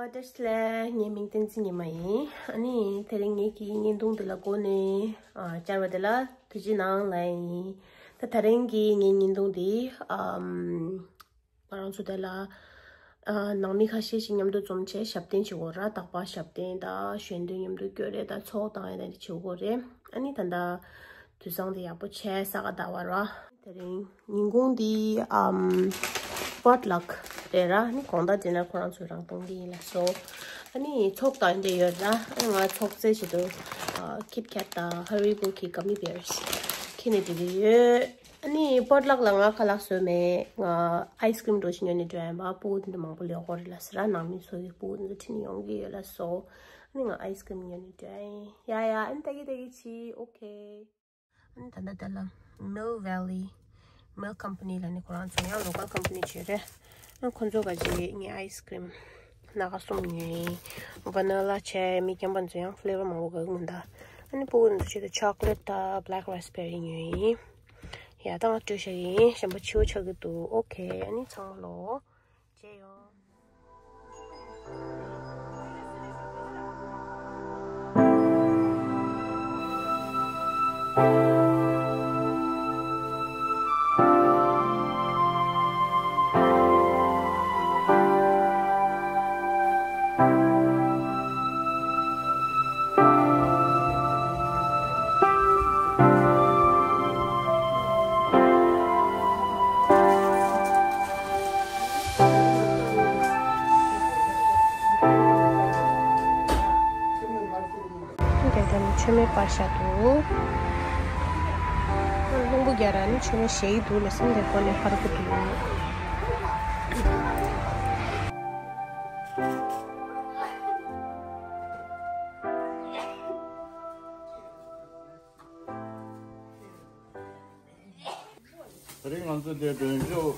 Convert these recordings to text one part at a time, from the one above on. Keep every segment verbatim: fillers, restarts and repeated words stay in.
བཀྲ་ཤིས་བདེ་ལེགས། ངའི་མིང་བསྟན་འཛིན་ཉི་མ་ཡིན། ཨ་ནི་དེ་རིང་ངེད་ཀྱི་བརྙན་ཐུང་འདི་ལ་མགོ་ནས་ཨ་བཅར་བ་དེ་ལ་ཐུགས་རྗེ་གནང་ལབ་ཡིན། ད་དེ་རིང་གི་ངའི་བརྙན་ཐུང་འདི་ཨམ་ང་རང་ཚོ་དེ་ལ་ཨ་ནང་མི་ཁ་ཤས་ཤིག་མཉམ་དུ་འཛོམས་བྱས་ཞབས་བརྟན་བྱེད་དགོས་ར། རྟག་པར་ཞབས་བརྟན་དང་གཞོན་དུས་མཉམ་དུ་སྐྱོད་རེས་དང་ཚོགས་དང་ཡ་དེ་འདྲ་བྱེད་དགོས་རེད། ཨ་ནི་ད་ལྟ་དུས་བཟང་དེ་ཡག་པོ་བྱས་ས་ག་ཟླ་བ་ར། དེ་རིང་ཉིན་གུང་འདི་ཨམ་པོཊ་ལག་རེད་ར། ནི་དགོང་དག་ཌི་ནར་ཁོ་རང་ཚོས་རང་གཏོང་གི་ཡིན་ལ་སོ། ཨ་ནི་ཚོགས་དང་འདྲ་ཡོད་ར། ཨ་ནི་ང་ཚོགས་རྫས་ཆེད་དུ་ཨ་ཁིཊ་ཁེཊ་དང་ཧ་རི་བོ་གི་ག་མི་བེར་ཁྱེར་ནས་འགྲོ་གི་ཡོད། ཨ་ནི་པོཊ་ལག་ལ་ང་ཁ་ལག་བཟོས་མེད། ང་ཨའི་སི་ཀྲིམ་འདྲ་ཞིག་ཉོ་ནས་འགྲོ་ཡ་ཡིན་པ། སྤུ་གུ་འདི་འདྲ་མང་པོ་ལས་ཀ་རེད་ལ་ཟེར་ར། ནང་མི་ཚོ་གི་སྤུ་གུ་འདི་འདྲ་ཁྲིད་ནས་ཡོང་གི་ཡོད་ལ་སོ། ཨ་ནི་ང་ཨའི་སི་ཀྲིམ་ཉོ་ནས་འགྲོ་ཡ་ཡིན། ཡ་ཡ། ཨ་ནི་ད་གི་ད་གི་ཆི། ཨོ་ཁེ། ཨ་ནི་ད་ལྟ་དེ་ལ་Mill Valley Mill Company ལ་ནི་ཁོ་རང་ཚོ་ཡང་ལོ་ཀལ་ཀམ་པ་ནི་ཅིག་རེད། ཨ་ཁོ་ཚོ་ག་ཅིག་ངའི་ཨའི་སི་ཀྲིམ་སྣ་ཁ་གསུམ་ཉོས་ཡིན། ཝ་ནི་ལ་བྱས་མི་རྒན་པ་ཚོ་ཡང་ཕི་ལེ་ཝར་མང་པོ་ག་གི་མི་འདུག་ཨ་ནི་སྤུ་གུ་ཚོ་ཆེད་དུ་ཆོ་ཀོ་ལེཊ་དང་བྷི་ལེག་རེ་སི་བེ་རི་ཉོས་ཡིན། ཡ་ད་ང་སྤྲོད་བཞག་ཡིན། གཞན་པ་འཕྱི་བོ་ཆགས་ཀྱི་འདུག་ཨོ་ཁེ། ཨ་ནི་ཚང་མ་ལོ། མཇལ་ཡོང་། དེ་དང་མཆོད་མེ་སྤར་བཞག་འདུག་རླུང་བུ་རྒྱག་ར་ནི་མཆོད་མེ་ཞེ་ཡི་འདུག་ལ་སེམས་དེ་ཁོ་ནས་ཕར་གི་འདུག་དེ་རིང་ང་ཚོ་འདིར་མགྲོན་ཤོག་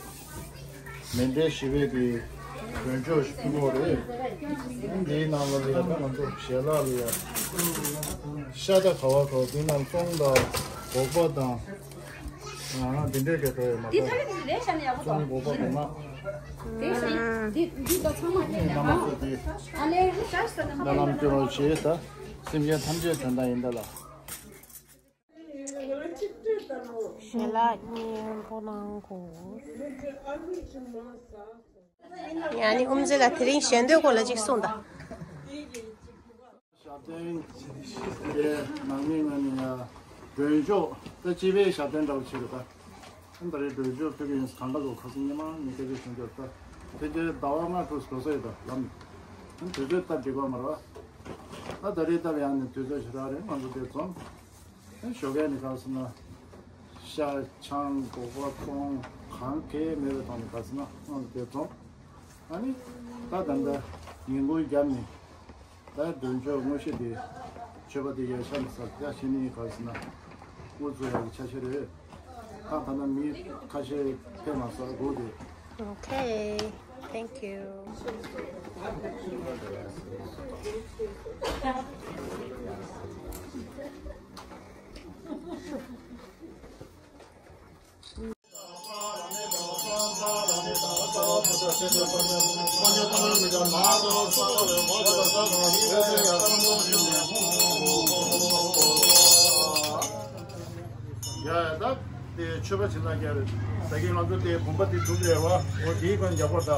མཎྜལ་བཞི་པའི་གི་མགྲོན་ཤོག་ཞིག་ཕུལ་གྱི་ཡོད་རེད། འདིའི་ནང་ལ་ལ་ཡ་ད་ང་ཚོ་ཞལ་ལག་ལ་ཡ་ཤ་དང་ག་བ་ག་བ། འདིའི་ནང་ཙོང་དང་སྒོག་པ་དང་། ཨ་འདི་འདྲའི་གི་འགྲོ་ཡོད་མ་འདི་རེད། ཐ་ལེ་འདི་རེད་ཤ་ནི་ཡག་པོ་ཙོང་སྒོག་པ་སྒོ་ང་། འདི་ཤ་འདི་འདི་ད་ཚང་མ་འདི་ནས་ནང་མ་ཚོ་འདི་ཨ་ལེ་ཤ་ཤ་ན་མ་སྨོན་ལམ་སྐྱོར་བ་བྱེད་ད། སེམས་ཅན་ཐམས་ཅད་དོན་དག་ཡིན་ད་ལ། ཞལ་ལག་གཉིས་པོ་གནང་གོ། ཡ་ནི་ཨུམ་ཟེ་ལ་དེ་རིང་ཞལ་འདོན་སྐོར་ལ་ཅིག་གསུངས་དང་། ཞབས་བརྟན་དེ་ནང་མི་ང་ནི་ཡ་མགྲོན་ཤོག་ད་སྤྱི་པའི་ཞབས་བརྟན་འདྲ་བོ་བྱེད་རེད་ད། ཨ་ད་རེས་མགྲོན་ཤོག་ཕུལ་གི་ཡིན། གང་ག་ལོ་ཁ་སང་ཉི་མ་ཉི་ཤུ་རྩ་གཅིག་བྱུང་རྒྱུ་ད། དེ་རྗེས་ཟླ་བ་ལྔ་དྲུག་འགོར་ས་ཡོད་ད་ལམ། ཨ་དུས་ཚོད་སྟབས་འགྲིག་པ་མ་རེད་པ། ཨ་ད་རེས་སྟབས་ཡག་ནས་དུས་ཚོད་ཞེ་དྲག་རེད། ང་ཚོ་དེ་འཛོམས། ཨ་ཞོགས་ཀས་ནི་ག་རེ་ཟེར་ན། ཤ་ཆང་སྒོག་པ་ཚོང་གང་གས་མེད་པའི་ཐོག་ནས་ག་རེ་ཟེར་ན་ང་ཚོ་དེ་འཛོམས། ཨ་ནི་ད་ད་ལྟ་ཉིན་གུང་བརྒྱབ་ནས། ད་མགྲོན་ཤོག་དངོས་གཞི་དེ་མཆོད་པ་དེ་ཡར་ཤ་མི་ཟ་ཡ་ཤེས་ནི་ག་རེ་ཟེར་ན། འུ་ཚོ་ཡག་གི་ཆ་ཤས་རེད། ད་ད་ལྟ་མི་ཁ་ཤས་ཕེབས་མ་སོང་སྒུག་དེ། Okay, thank you. ཡ་ད་དེ་མཆོད་པ་བྱེད་ན་རྒྱལ་རེད། ད་གིན་ང་ཚོ་དེ་བུམ་པ་དེ་སྒྲུབ་ཡས་པ། འོ་དེའི་སྒང་རྒྱབ་པར་ད།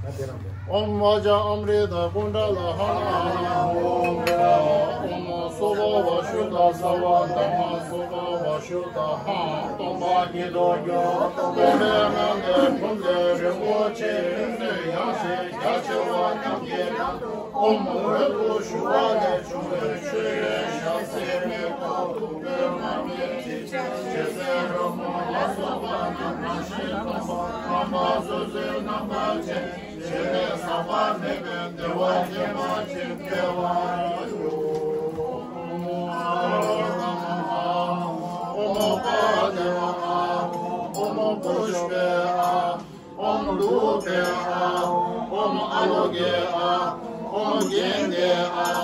ཨོཾ་ཨཱཿྱ་ཨམྲི་ཏ་ཀུཎྜ་ལ་ཧ་ན། ཨོཾ་སྭ་བྷཱ་ཝ་ཤུདྡྷ་སརྦ་དྷརྨ་སྭ་བྷཱ་ཝ་ཤུདྡྷ་ཧ། སྟོང་པ་ཉིད་དུ་གྱུར། སྟོང་པའི་ངང་ལས་འཁྲུངས་པའི་རིན་པོ་ཆེ། ཡུལ་དུས་ཡང་ཞིང་རྒྱ་ཆེ་བ་རྣམས་ཀྱི་ནང་དུ། ཨོཾ་འོད་དུ་ཞུ་བ་ལས་བྱུང་བའི་ཆུ་ཡི་ཞལ་ཟས་མེ་ཏོག་བདུག་སྤོས་མར་མེ་དྲི་ཆབ་ཞལ་ཟས་རོལ་མོ་ལ་སོགས་པ་རྣམས་རང་བཞིན་སྟོང་པ་རྣམ་པ་སོ་སོའི་རྣམ་པ་ཅན། ཞེས་པས་ཟག་པ་མེད་པའི་བདེ་བ་བསྐྱེད་པ་ཅིག་སྤེལ་བར་ཞུ། ཨོཾ་ཨ་ཨོཾ་པ་དེ་བ་ཨ། ཨོཾ་པུཥྤེ་ཨ། ཨོཾ་དྷཱུ་པེ་ཨ། ཨོཾ་ཨ་ལོ་ཀེ་ཨ། ཨོཾ་གནྡྷེ་ཨ།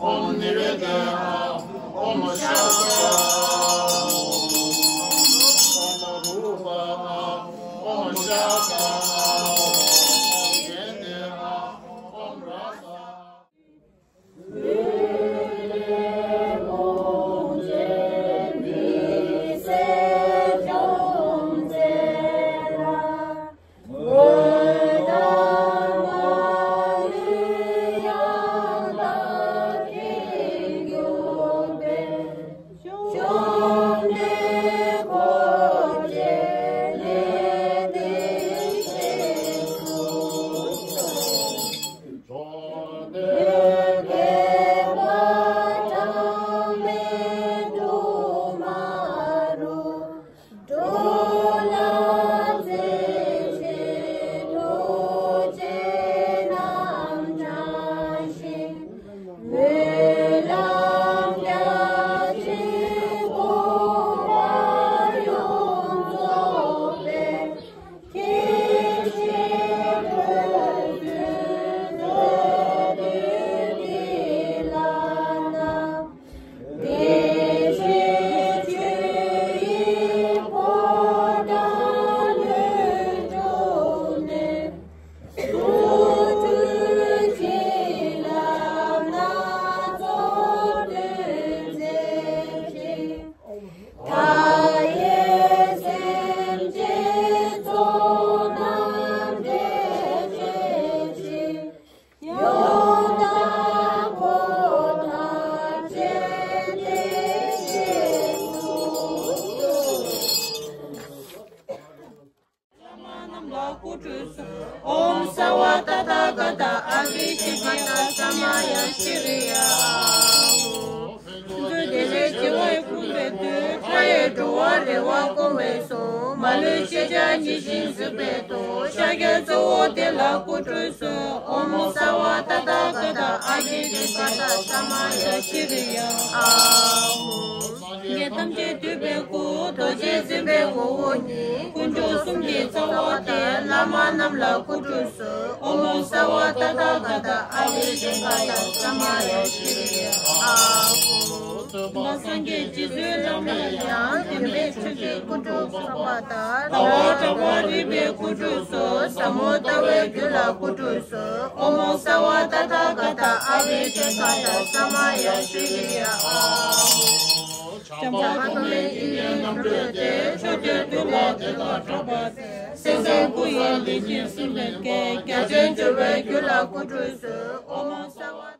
ཨོཾ་ནི་བེ་དེ་ཨ། ཨོཾ་ཤ་ཀ་ཨ། ཨོཾ་རུ་པ་ཨ། ཨོཾ་ཤ་ཀ་ཨ། ཨོཾ་གནྡྷེ་ཨ། ཨོཾ་ར་ས། ཀ་ཏ་ས་མ་ཡ་ཤྲི་ཡ། བདེ་ལེགས་བྱེ་བས་ཕུལ་བའི་མཐུས། མཐའ་ཡས་འགྲོ་བ་རེ་བ་སྐོང་བས་གསུངས། མ་ལུས་ཤེས་བྱ་ཉེར་བཞི་གཟིགས་པའི་མཐུས། ཤཱཀྱའི་གཙོ་བོ་དེ་ལ་སྐུ་ཁྲུས་གསོལ། ཨོཾ་སརྦ་ཏ་ཐཱ་ག་ཏ་ཨ་ཏི་ཏི་ཀ་ཏ་ས་མ་ཡ་ཤྲི་ཡ། ཨཱཿཧཱུྃ། སངས་རྒྱས་ཐམས་ཅད་འདུས་པའི་སྐུ། རྡོ་རྗེ་འཛིན་པའི་ངོ་བོ་ཉིད། དཀོན་མཆོག་གསུམ་གྱི་རྩ་བ་སྟེ། བླ་མ་རྣམས་ལ་སྐུ་ཁྲུས་གསོལ། ཨོཾ་སརྦ་ཏ་ཐཱ་ག་ཏ་ཨ་ཏི་ཏི་ཀ་ཏ་ས་མ་ཡ་ཤྲི་ཡ། ཨཱཿཧཱུྃ། སྟོན་པ་སངས་རྒྱས་རྗེ་བཙུན་བླ་མས་ཀྱང་། བདེན་པའི་ཆོས་ཀྱི་སྐུ་ཁྲུས་གསོལ་བ་ལྟར། ཟླ་བ་གྲགས་པ་རིག་པའི་སྐུ་ཁྲུས་གསོལ། ཟབ་མོ་ལྟ་བའི་རྒྱུད་ལ་སྐུ་ཁྲུས་གསོལ། ཨོཾ་སརྦ་ཏ་ཐཱ་ག་ཏ་ཨ་བི་ཤེ་ཀ་ཏ་ས་མ་ཡ་ཤྲི་ཡ། ཨཱཿཧཱུྃ། བྱམས་པ་ཐོགས་མེད་དབྱིངས་ཀྱི་རྣམ་རོལ་ཏེ། ཕྱོགས་བཅུའི་འདུལ་བ་དེ་དག་སྒྲོག་པ་སྟེ། སེམས་ཅན་སྐུ་ཡི་ལས་ཀྱི་སྲིད་པའི་སྐད། རྒྱ་ཆེན་སྦྱོར་བའི་རྒྱུད་ལ་སྐུ་ཁྲུས་གསོལ། ཨོཾ་སརྦ།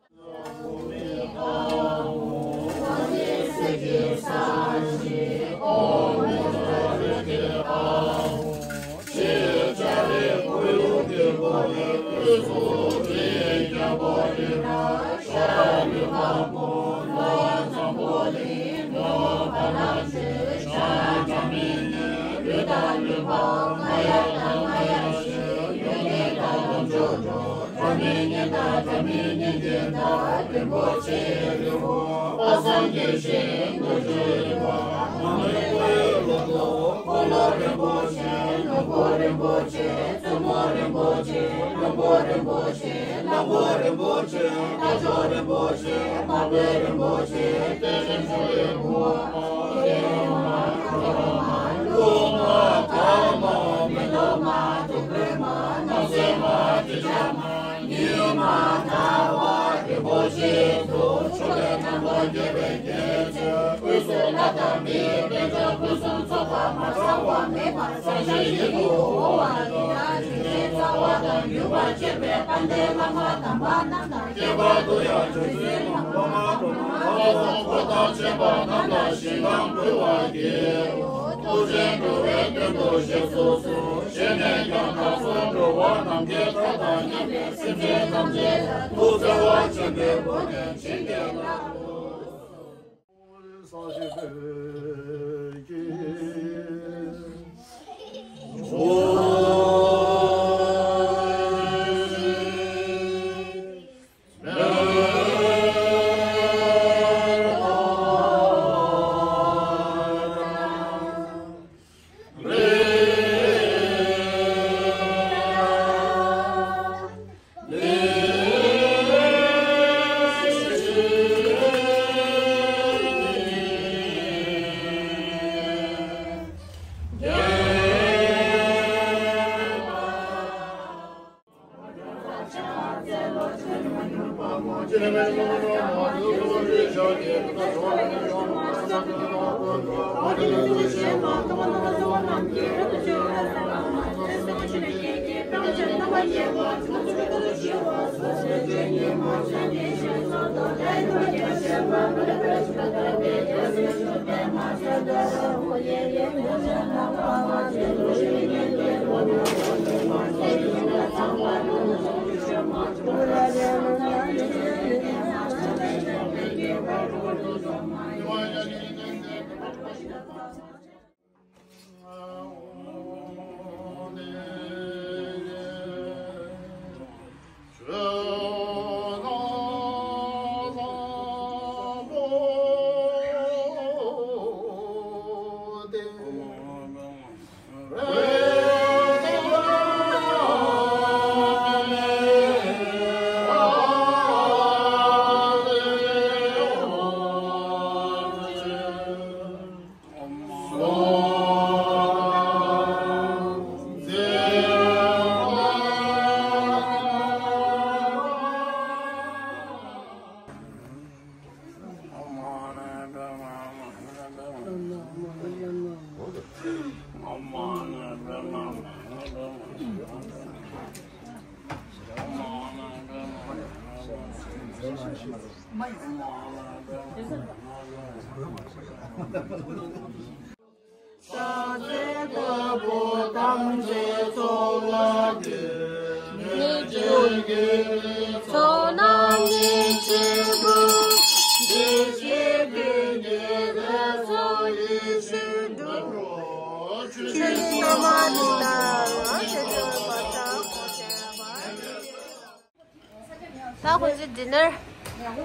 ཁོང་ཚོས་dinner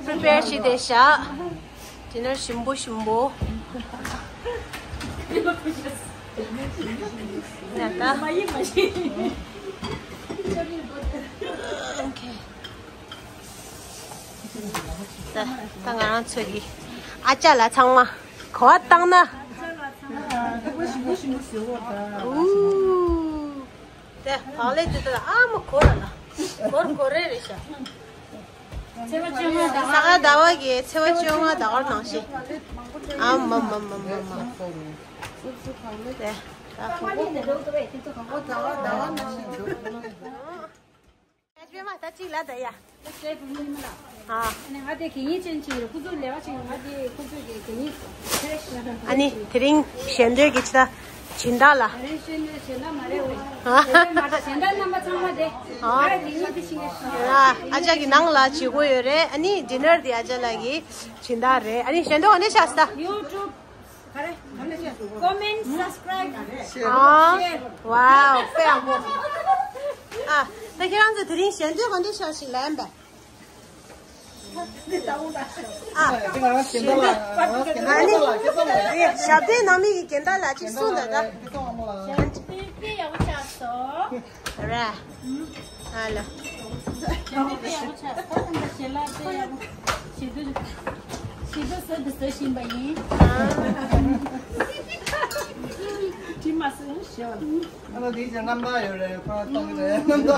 prepare བྱས་བསྡད་ཤག dinner ཞིམ་པོ་ཞིམ་པོ། ཡ་ད། Okay. ད་ད་ང་རང་ཚོ་གི་ཨ་ཅག་ལ་ཚང་མ་གོ་བ་བཏང་ན། ཨུ། དེ་བག་ལེབ་དེ་དག་ཨ་མ་གོ་ར་ལ་གོར་གོ་རེ་རེ་ཤ། ཚེས་པ་བཅོ་ལྔ་ཟླ་བ། ས་ག་ཟླ་བ་གི་ཚེས་པ་བཅོ་ལྔ་ཟླ་བར་ནང་བཞིན། ཨ་མ་མ་མ་མ་མ། དེ་ད། ཡ་ཅོ་མ་ད་ཅིག་ལ་ད་ཡ། ཨ། ང་དེ་གད་སྙིགས་ཅན་ཅིག་ཡོད། ཁོ་ཚོ་ལས་ཀ་བྱེད་ང་དེ་ཁོ་ཚོ་གི་གད་སྙིགས་ཕེ་རེ་ཤི་ལ་ད། ཨ་ནི་དེ་རིང་ཞལ་འདོན་གྱི་ཆེད་དུ་སྦྱིན་བདག་ལ། དེ་རིང་ཞལ་འདོན་ཞལ་འདོན་མ་རེད་འོ། ཨ། དེ་རིང་མ་རེད་ཞལ་འདོན་རྣམ་པ་ཚང་མ་དེ། ཨ། ང་གད་སྙིགས་དེ་ཤི་ངེས་ཤི། ཨ་ཅག་གི་ནང་ལ་བྱེད་སྒོ་ཡོད་རེད། ཨ་ནི་dinner དེ་ཨ་ཅག་ལགས་ཀྱི་སྦྱིན་བདག་རེད། ཨ་ནི་ཞལ་འདོན་འོ་ནས་བཞག་ས། YouTube། Comment, subscribe, share. Wow, དཔེ་ཡག་པོ། ཨ། ད་ཁྱེད་རང་ཚོ་དེ་རིང་ཞལ་འདོན་ག་འདྲ་ཤག་ཞིག་ལན་པས། ཨ། ཨ་ནི། ཞབས་བརྟན་ནང་མི་གི་རྒན་བདག་ལགས་ཅིག་གསུངས་དང་ད། དཔེ་ཡག་པོ་ཆགས་སོང་། ར། ཨ་ལ། དཔེ་ཡག་པོ་ཆགས་སོང་། ཞལ་ལག་དཔེ་ཡག་པོ། ཞེ་དུ། ཞེ་དུ་ཟ་དུ་ཟ་བཞིན་པ་ཡིན། དྲི་མ་ཟ་ཞེས་པ། ཨ་ལ་དེའི་ཅན་རྣམ་ཐར་ཡོད་རེད། ཁོ་རང་གཏོང་གི་རེད། རྣམ་ཐར།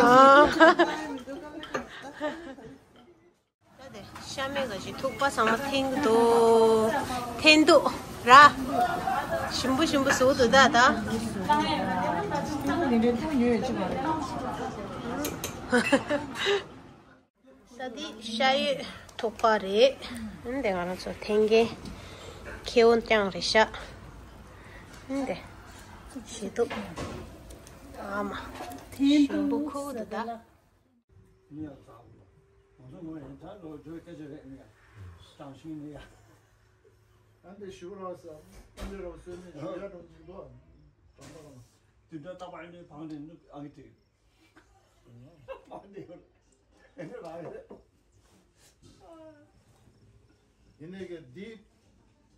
ཤ་མེད་ག་ཞིག་ཐུག་པ་ཚང་མ་འཐེན་གི་འདུག་འཐེན་འདུག་ར། ཞིམ་པོ་ཞིམ་པོ་བཟོ་འདུག་ད་ད། ས་འདི་ཤ་ཡོད་ཐུག་པ་རེད། འདི་ང་རང་ཚོ་འཐེན་མཁན་ཁེ་བོ་རྐྱང་རེད་ཤག་འདི་ཞེ་ཐུག་ཨ་མ། ཞིམ་པོ་ཁུག་འདུག་ད། ཨ་འདི་ཞུ་རོགས་ཟེར། ཨ་འདི་རོགས་ཟེར་ནས་ཞུ་ཡ་རོགས་ཅིག་འདུག་དུས་འདྲ་རྟག་པར་ཨ་འདི་བང་འདི་ནུབ་ཨ་གི་དེ། མ་འདི་ཡོད། ཨ་འདི་ར་ཡོད། ཡིན་ནའི་གི་འདི་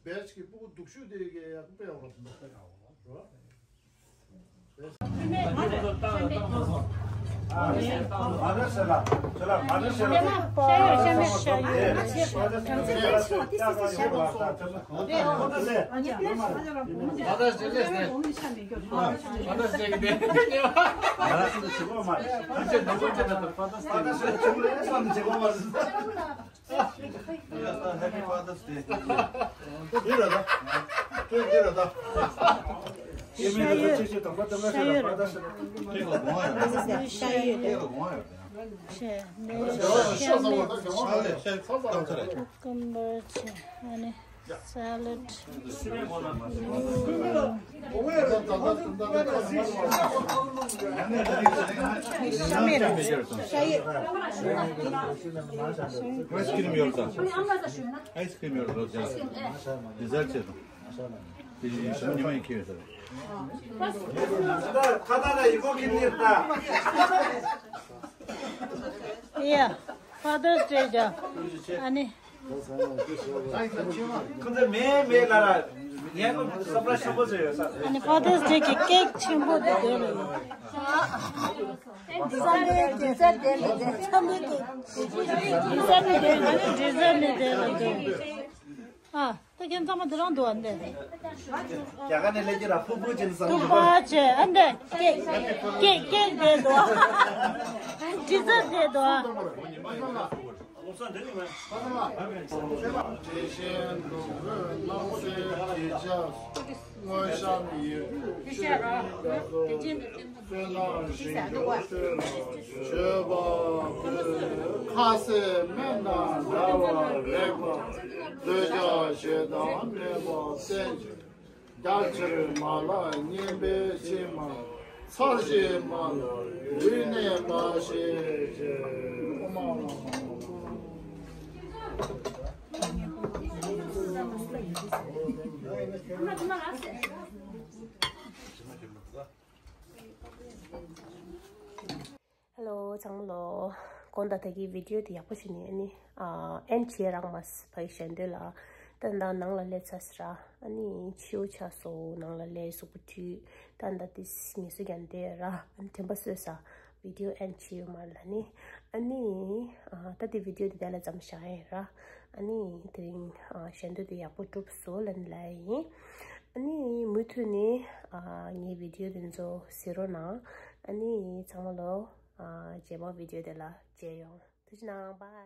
བེ་ཆི་གི་སྤུ་གུ་སྡུག་ཤོས་དེ་གི་ཡག་པོ་ཡག་པོ་རེད། Happy Father's Day. འདི་རེད་ད། ཁྱོད་འདི་རེད་ད། ཤ་ཡོད། ཤ་ཡོད་རེད་ད། ཤ་ཡོད་རེད། ཤ་ནས་ཤ་མེད། ཀུ་ཀུམ་བར་བྱས། ཨ་ནི། Salad. Ice cream ཡོད་ད། Ice cream ཡོད་ད། Dessert བྱེད་དང་། དེ་བཞིན་ཞིམ་ཉི་མ་ཡིན་ཁྱེར་ཡོད་ད། Yeah, Father's Day ད། ཨ་ནི། ཁོ་ཚོ་མེད་མེད་ལ་ར་ངས་ཁོ་སར་པ་རའི་ཛི་ཆེན་པོ་བཟོས་ཡོད་ས་རེད། ཨ་ནི་Father's Day གི་ཀེག་ཆེན་པོ་དེ་དེ་ལ་ཡོད། Sunday གི་Sunday གི་Sunday གི་Sunday གི་ཨ་ནི་dessert ནི་དེ་ལ་འདུག་ཨ། ད་ཁྱེད་ཚང་མ་དེ་རང་འདུག་ཨ་འདི། རྒྱ་གར་ནས་སླེབས་ཀྱི་ར་ཕུར་བུ་ཅན་བཟང་ཐུག་པ་བྱས་ཨ་འདི། ཀེག་ཀེག་ཀེག་དེ་འདུག་ཨ། dessert དེ་འདུག་ཨ། ཁ་ཟས་སྨན་དང་འདྲ་བར་རེག་པ། འདོད་ཆགས་ཞེ་སྡང་མེད་པར་བསྟེན་ཅིང་། རྒྱ་ཆེར་མ་ལགས་སྙན་པའི་ཕྱེ་མ། ཚར་གཅིག་མ་ལུས་ནད་མ་ཞི་ཞེས། ཨོཾ་ཨཱཿཧཱུྃ། Hello ཚང་མ་ལོ། དགོངས་དག་ད་གི་བི་ཌིའོ་དེ་ཡག་པོ་བྱས་ནས་ཨ་ནི་ཨ་ཨེན་བྱེད་རག་མ་སོང་། ཕ་གི་ཞལ་འདོན་ལ་ད་ད་ནང་ལ་སླེབས་ཚར་སོང་ར། ཨ་ནི་ཕྱི་པོ་ཆགས་སོང་། ནང་ལ་སླེབས་གཟུགས་པོ་བཀྲུས། ད་ད་དེ་ངལ་གསོ་རྒྱག་འདོད་ར། ཨ་ནི་དྲན་པ་གསོས་སོང་། བི་ཌིའོ་ཨེན་བྱེད་ཡོད་མ་རེད་ལབ་ནི། ཨ་ནི་ཨ་ད་དེ་བི་ཌིའོ་དེ་དེ་ལ་མཚམས་བཞག་ཡིན་ར། ཨ་ནི་དེ་རིང་ཨ་ཞལ་འདོན་དེ་ཡག་པོ་གྲུབ་སོང་ལབ་ནི་ལབ་ཡིན། ཨ་ནི་མུ་མཐུད་ནས་ཨ་ངའི་བི་ཌིའོ་དེ་ཚོ་གཟིགས་རོགས་གནང་། ཨ་ནི་ཚང་མ་ལོ། ཨ་རྗེས་མ་བི་ཌིའོ་དེ་ལ་མཇལ་ཡོང་། ཐུགས་རྗེ་གནང་། བྷའི།